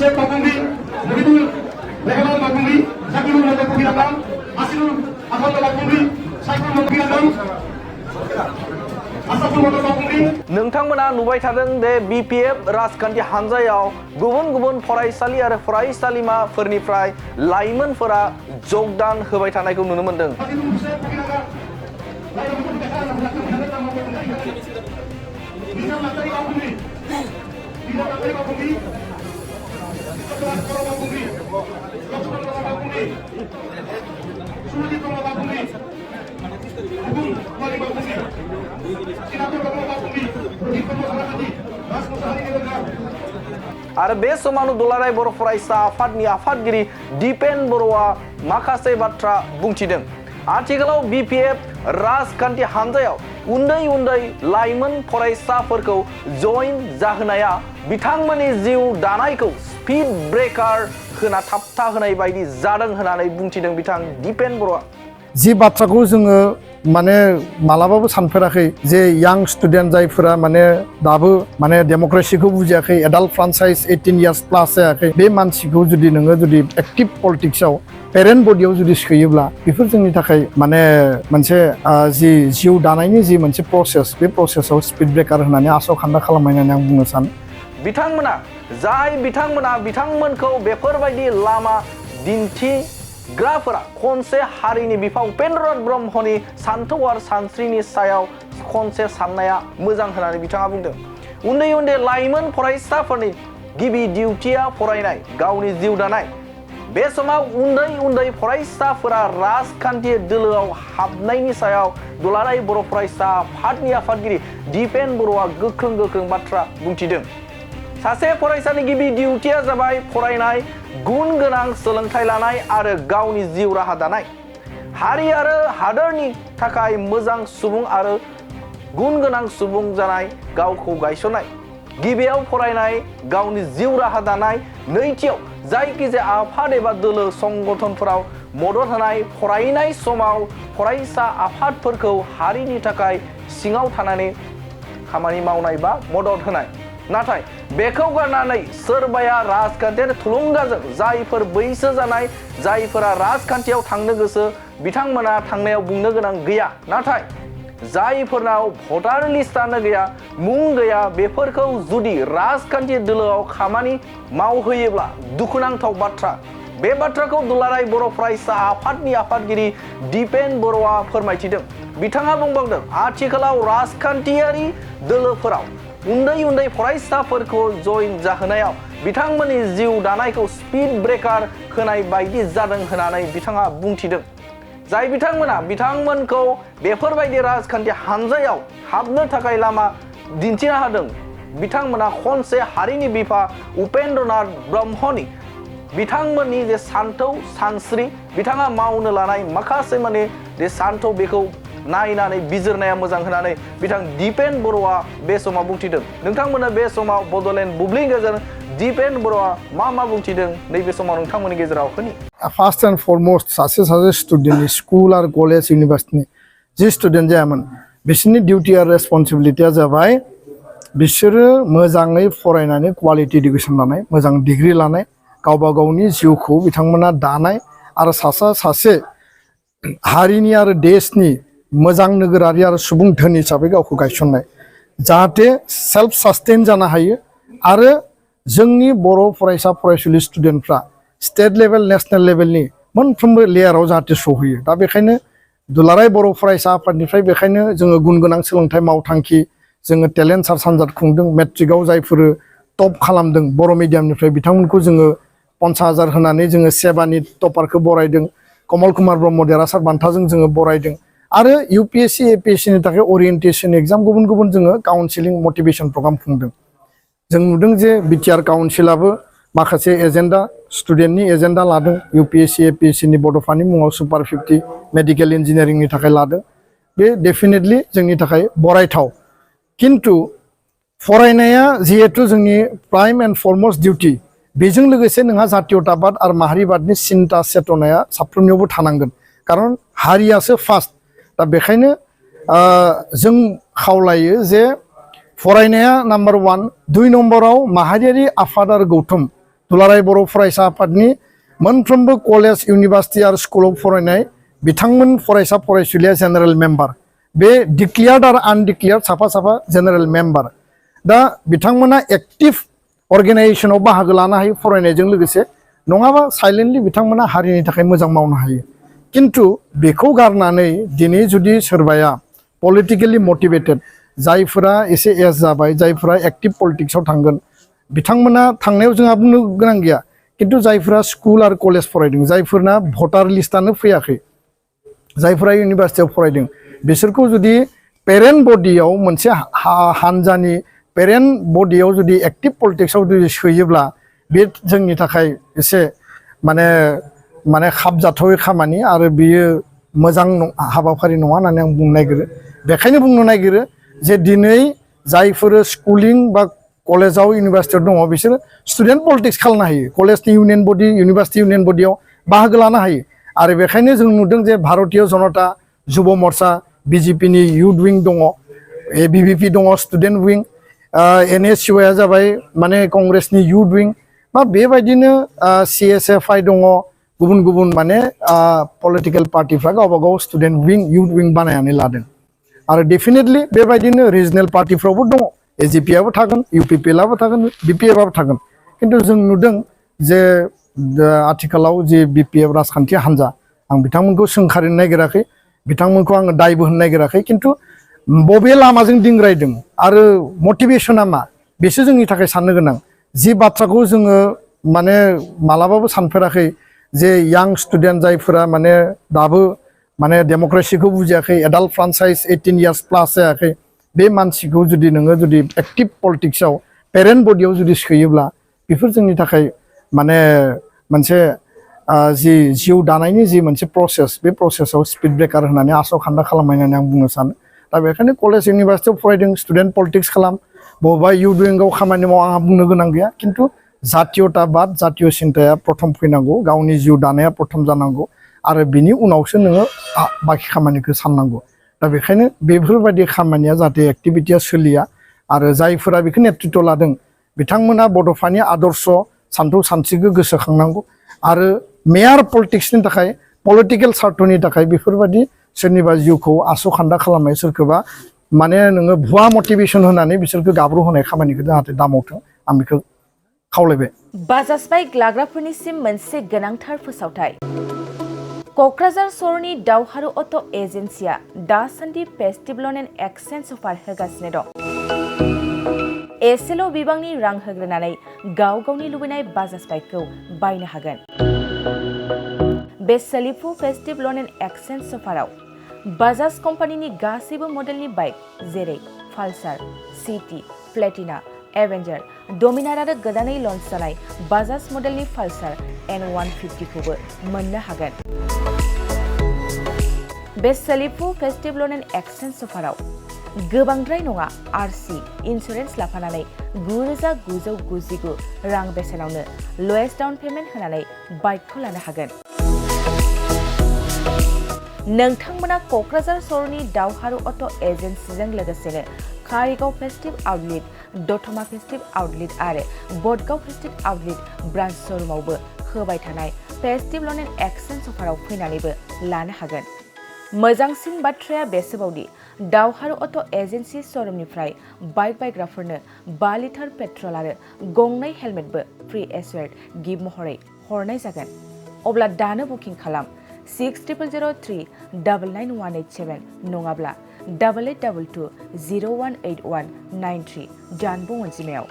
Syekh Bakumbi, begitu Rehman Bakumbi, Zakirul Bakumbi Agam, Asirul Ahmad Bakumbi, Saiful Bakumbi Agam, Asaful Bakumbi. नोंथांमोना नुबाय थादों दे BPF राजखान्थि हानजायाव गुबुन गुबुन फरायसालि आरो फरायसालिमाफोरनिफ्राय लाइमोनफोरा जगदान होबाय थानायखौ नुनो मोनदों। आरो बे समावनो दुलाराय बर' फरायसा आफादनि आफादगिरि दिपेन बर'आ माखासे बाथ्रा बुंथिदों। आथिखालाव BPF राजखान्थि हानजायाव उन्दै उन्दै लाइमोन फरायसाफोरखौ जइन जाहोनाया बिथांमोननि जिउ दानायखौ स्पीड ब्रेकार होना थाबथा होनाय बायदि जादों होननानै बुंथिदों बिथां दिपेन बर'आ। जि बाथ्राखौ जोङो माने मालाबाबो सानफेराखै जे यां स्टुडेन्ट जायफोरा माने दाबो माने डेम'क्रेसिखौ बुजियाखै एडाल्ट फ्रान्चाइज 18 इयार्स प्लास जायाखै बे मानसिखौ जुदि नोङो जुदि एक्टिभ पलिटिक्सआव पेरेन्ट बडियाव जुदि सोयोब्ला बेफोर जोंनि थाखाय माने मोनसे जि जिउ दानायनि जि मोनसे प्रसेस बे प्रसेसआव स्पीड ब्रेकार होनानै आस' खान्दा खालामनाय होननानै आं बुंनो सानो। बिथांमोना बिथांमोनखौ बेफोरबायदि लामा दिन्थिग्राफोरा खनसे हारिनि बिफा उपेन्द्रनाथ ब्रह्मनि सान्थौ आरो सानस्रिनि सायाव खनसे साननाया मोजां होननानै बिथाङा बुंदों। उन्दै उन्दै लाइमोन फरायसाफोरनि गिबि डिउटिया फरायनाय गावनि जिउ दानाय। बे समाव उन्दै उन्दै फरायसाफोरा राजखान्थि दोलोआव हाबनायनि सायाव दुलाराय बर' फरायसा आफादनि आफादगिरि दिपेन बर'आ गोख्रों बाथ्रा बुंथिदों। सासे फरायसानि गिबि डिउटिया जाबाय फरायनाय, गुन गोनां सोलोंथाइ लानाय आरो गावनि जिउ राहा दानाय। हारि आरो हादोरनि थाखाय मोजां सुबुं आरो गुन गोनां सुबुं जानाय, गावखौ गायसननाय। गिबियाव फरायनाय, गावनि जिउ राहा दानाय। नैथियाव जायखिजाया आफाद एबा दोलो संगठनफोराव मदद होनाय। फरायनाय समाव फरायसा आफादफोरखौ हारिनि थाखाय सिङाव थानानै खामानि मावनाय बा मदद होनाय। नाथाय बेखौ गारनानै सोरबाया राजखान्थियारि थुलुंगाजों जायफोर बैसो जानाय, जायफोरा राजखान्थियाव थांनो गोसो बिथांमोना थांनायाव बुंनो गोनां गैया। नाथाय जायफोरनाव भटार लिस्टआनो गैया, मुं गैया, बेफोरखौ जुदि राजखान्थि दोलोआव खामानि मावहोयोब्ला दुखुनांथाव बाथ्रा। बे बाथ्राखौ दुलाराय बर' फरायसा आफादनि आफादगिरि दिपेन बर'आ फोरमायथिदों। बिथाङा बुंबावदों, आथिखालाव राजखान्थियारि दोलोफोराव उन्दै उन्दै फरायसाफोरखौ जइन जाहोनायाव बिथांमोननि जिउ दानायखौ स्पीड ब्रेकार होनाय बायदि जादों होननानै बिथाङा बुंथिदों। जाय बिथांमोनखौ बेफोरबायदि राजखान्थि हानजायाव हाबनो थाखाय लामा दिन्थिना होदों। बिथांमोना खनसे हारिनि बिफा उपेन्द्रनाथ ब्रह्मनि बिथांमोननि जे सान्थौ सानस्रि बिथाङा मावनो लानाय माखासे माने जे सान्थौ बेखौ नायनानै बिजिरनाया मोजां होननानै बिथां दिपेन बर'आ बे समाव बुंथिदों। नोंथांमोना बे समाव बड'लेण्ड बुब्लि गेजेर दिपेन बर'आ मा बुंथिदों नैबे समाव नोंथांमोननि गेजेराव होनि। फार्स्ट एंड फरमस्ट सासे स्टुडेन्टनि स्कुल आरो कलेज इउनिभार्सिटिनि जि स्टुडेन्ट जायामोन बिसोरनि डिउटि आरो रेसपन्सिबिलिटिया जाबाय बिसोरो मोजाङै फरायनानै क्वालिटि इडुकेसन लानाय, मोजां डिग्रि लानाय, गावबा गावनि जिउखौ बिथांमोना दानाय आरो सासे हारिनि आरो देशनि मोजां नोगोरारि आरो सुबुं धोन हिसाबै गावखौ गायसननाय, जाहाथे सेल्फ सास्टेन जानो हायो आरो जोंनि बर' फरायसा फरायसुलि स्टुडेन्टफ्रा स्टेट लेभेल नेशनेल लेभेलनि मोनफ्रोमबो लेयाराव जाहाथे सहैयो। दा बेखायनो दुलाराय बर' फरायसा आफादनिफ्राय बेखायनो जोङो गुन गोनां सोलोंथाइ मावथांखि जोङो टेलेन्ट सार्च आनजाद खुंदों। मेट्रिकआव जायफोर टप खालामदों बर' मिडियामनिफ्राय बिथांमोनखौ जोङो 50,000 होनानै जोङो सेबानि टपारखौ बरायदों। कमल कुमार ब्रह्म देरहासार बान्थाजों जोङो बरायदों। आरो UPSC APSCनि थाखाय ओरिएन्टेसन एग्जाम गुबुन जोङो काउन्सिलिं मटिभेसन प्रग्राम खुंदों। जों नुदों जे बिटिआर काउन्सिलाबो माखासे एजेन्डा स्टुडेन्टनि एजेन्डा लादों। UPSC APSCनि बड'फानि मुङाव सुपार 50 मेडिकेल इन्जिनियारिंनि थाखाय लादों। बे डेफिनेटलि जोंनि थाखाय बरायथाव। किन्तु फरायनाया जिहेतु जोंनि प्राइम एन्ड फरमस्ट डिउटि, बेजों लोगोसे नोंहा जातीयताबाद आरो माहारिबादनि सिन्ता चेतनाया साफ्रोमनियावबो थानांगोन। खारन हारियासो फार्स्ट। दा बेखायनो जों खावलायो जे फरायनाया नाम्बार 1, 2 नम्बराव माहारियारि आफाद आरो गौथुम दुलाराय बर' फरायसा आफादनि मोनफ्रोमबो कलेज इउनिभार्सिटि आरो स्कुलाव फरायनाय बिथांमोन फरायसा फरायसुलिया जेनेरेल मेम्बार बे डिक्लेयार्ड आरो आनडिक्लेयार्ड साफा साफा जेनेरेल मेम्बार दा बिथांमोना एक्टिभ अर्गेनाइजेसनाव बाहागो लानो हायो फरायनायजों लोगोसे नङाबा साइलेन्टलि बिथांमोना हारिनि थाखाय मोजां मावनो हायो किन्तु बेखौ गारनानै दिनै जुदि सोरबाया पलिटिकेलि मटिभेटेड जायफोरा एसे एज जाबाय जायफोरा एक्टिभ पलिटिक्सआव थांगोन बिथांमोना थांनायाव जोंहा बुंनो गोनां गैया किन्तु जायफोरा स्कुल आरो कलेज फरायदों जायफोरना भटार लिस्टआनो फैयाखै जायफोरा इउनिभार्सिटियाव फरायदों बिसोरखौ जुदि पेरेन्ट बडियाव मोनसे हानजानि पेरेन्ट बडियाव जुदि एक्टिभ पलिटिक्सआव जुदि सोयोब्ला बे जोंनि थाखाय एसे माने खाबजाथावै खामानि आरो बियो मोजां हाबाफारि नङा होननानै आं बुंनो नागिरो बेखायनो बुंनो नागिरो जे दिनै जायफोर स्कुलिं बा कलेजाव इउनिभार्सिटियाव दङ बिसोर स्टुडेन्ट पलिटिक्स खालामनो हायो कलेजनि इउनियन बडि इउनिभार्सिटि इउनियन बडियाव बाहागो लानो हायो आरो बेखायनो जों नुदों जे भारतीय जनता जुब मर्चा बिजेपिनि युथ विं दङ एबिभिपि दङ स्टुडेन्ट विं एनएसइउआ जाबाय माने कंग्रेसनि युथ विं बा बेबायदिनो सिएसएफआइ दङ गुबुन गुबुन माने पलिटिकेल पार्टिफ्रा गावबा गाव स्टुडेन्ट विं युथ विं बानायनानै लादों आरो डेफिनेटलि बेबायदिनो रिजनेल पार्टिफ्रावबो दङ एजिपिआबो थागोन इउपिपिएलआबो थागोन बिपिएफआबो थागोन किन्तु जों नुदों जे आथिखालाव जे बिपिएफ राजखान्थि हान्जा आं बिथांमोनखौ सोंखारिनो नागिराखै बिथांमोनखौ आङो दायबो होनो नागिराखै किन्तु बबे लामाजों दिंग्रायदों आरो मटिभेसना मा बेसो जोंनि थाखाय साननो गोनां जि बाथ्राखौ जोङो माने मालाबाबो सानफेराखै जे यां स्टुडेन्ट जायफोरा माने दाबो माने डेम'क्रेसिखौ बुजियाखै एडाल्ट फ्रान्चाइज 18 इयार्स प्लास जायाखै बे मानसिखौ जुदि नोङो जुदि एक्टिभ पलिटिक्सआव पेरेन्ट बडियाव जुदि सोयोब्ला बेफोर जोंनि थाखाय माने मोनसे जि जिउ दानायनि जि मोनसे प्रसेस बे प्रसेसआव स्पिड ब्रेकार होनानै आसखान्दा खालामनानै आं बुंनो सानो दा बेखायनो कलेज इउनिभार्सिटियाव फरायदों स्टुडेन्ट पलिटिक्स खालाम बबेबा इउथ विंआव खामानि माव आंहा बुंनो गोनां गैया किन्तु जातीयताबाद जातीय सिन्ताया प्रथम फैनांगौ गावनि जिउ दानाया प्रथम जानांगौ आरो बिनि उनावसो नोङो बाखि खामानिखौ साननांगौ दा बेखायनो बेफोरबायदि खामानिया जाहाथे एक्टिभिटिया सोलिया आरो जायफोरा बेखौ नेतृत्व लादों बिथांमोना बड'फानि आदर्श सान्थौ सानस्रिखौ गोसोखांनांगौ आरो मेयार पलिटिक्सनि थाखाय पलिटिकेल सार्थनि थाखाय बेफोरबायदि सोरनिबा जिउखौ आसखान्दा खालामनाय सोरखौबा माने नोङो भुवा मटिभेसन होनानै बिसोरखौ गाब्रु होनाय खामानिखौ जाहाथे दामावथों आं बेखौ खावलायबाय बाजाज बाइक लाग्राफोरनिसिम मोनसे गोनांथार फोसावथाय क'क्राझार सहरनि दावहारु अट' एजेन्सिया दासान्दि फेस्टिभेल एन्ड एक्सचेन्ज अफार होगासिनो दं एसेल' बिबांनि रां होग्रोनानै गाव गावनि लुबैनाय बाजाज बाइकखौ बायनो हागोन बे सोलिफु फेस्टिभेल एन्ड एक्सचेन्ज अफाराव बाजाज कम्पानिनि गासैबो मडेलनि बाइक जेरै पालसार सिटी प्लेटिना एवेन्जार डमिनार आरो गोदानै लन्च जानाय बाजाज मडेलनि पालसार N150 खौबो मोननो हागोन बे सोलिफु फेस्टिभेल एन्ड एक्सचेन्ज अफाराव गोबांद्राय नङा आरसि इन्सुरेन्स लाफानानै 9,999 रां बेसेनावनो लवेस्ट डाउन पेमेन्ट होनानै बाइकखौ लानो हागोन नोंथांमोना क'क्राझार सहरनि दावहारु अट' एजेन्सिजों लोगोसेनो कारिगाव फेस्टिभ आउटलेट दतमा फेस्टिभ आउटलेट आरो बडगाव फेस्टिभ आउटलेट ब्रान्च श'रुमावबो होबाय थानाय फेस्टिभेल एन्ड एक्सचेन्ज अफाराव फैनानैबो लानो हागोन मोजांसिन बाथ्राया बेसोबावदि दावहारु अट' एजेन्सि श'रुमनिफ्राय बाइक बायग्राफोरनो 5 लिटार पेट्रल आरो गंनै हेलमेटबो फ्रि एसवेर्ड गिफ्ट महरै हरनाय जागोन अब्ला दानो बुकिं खालाम 6003991187 नङाब्ला 8822 018193 जानबुं अनजिमायाव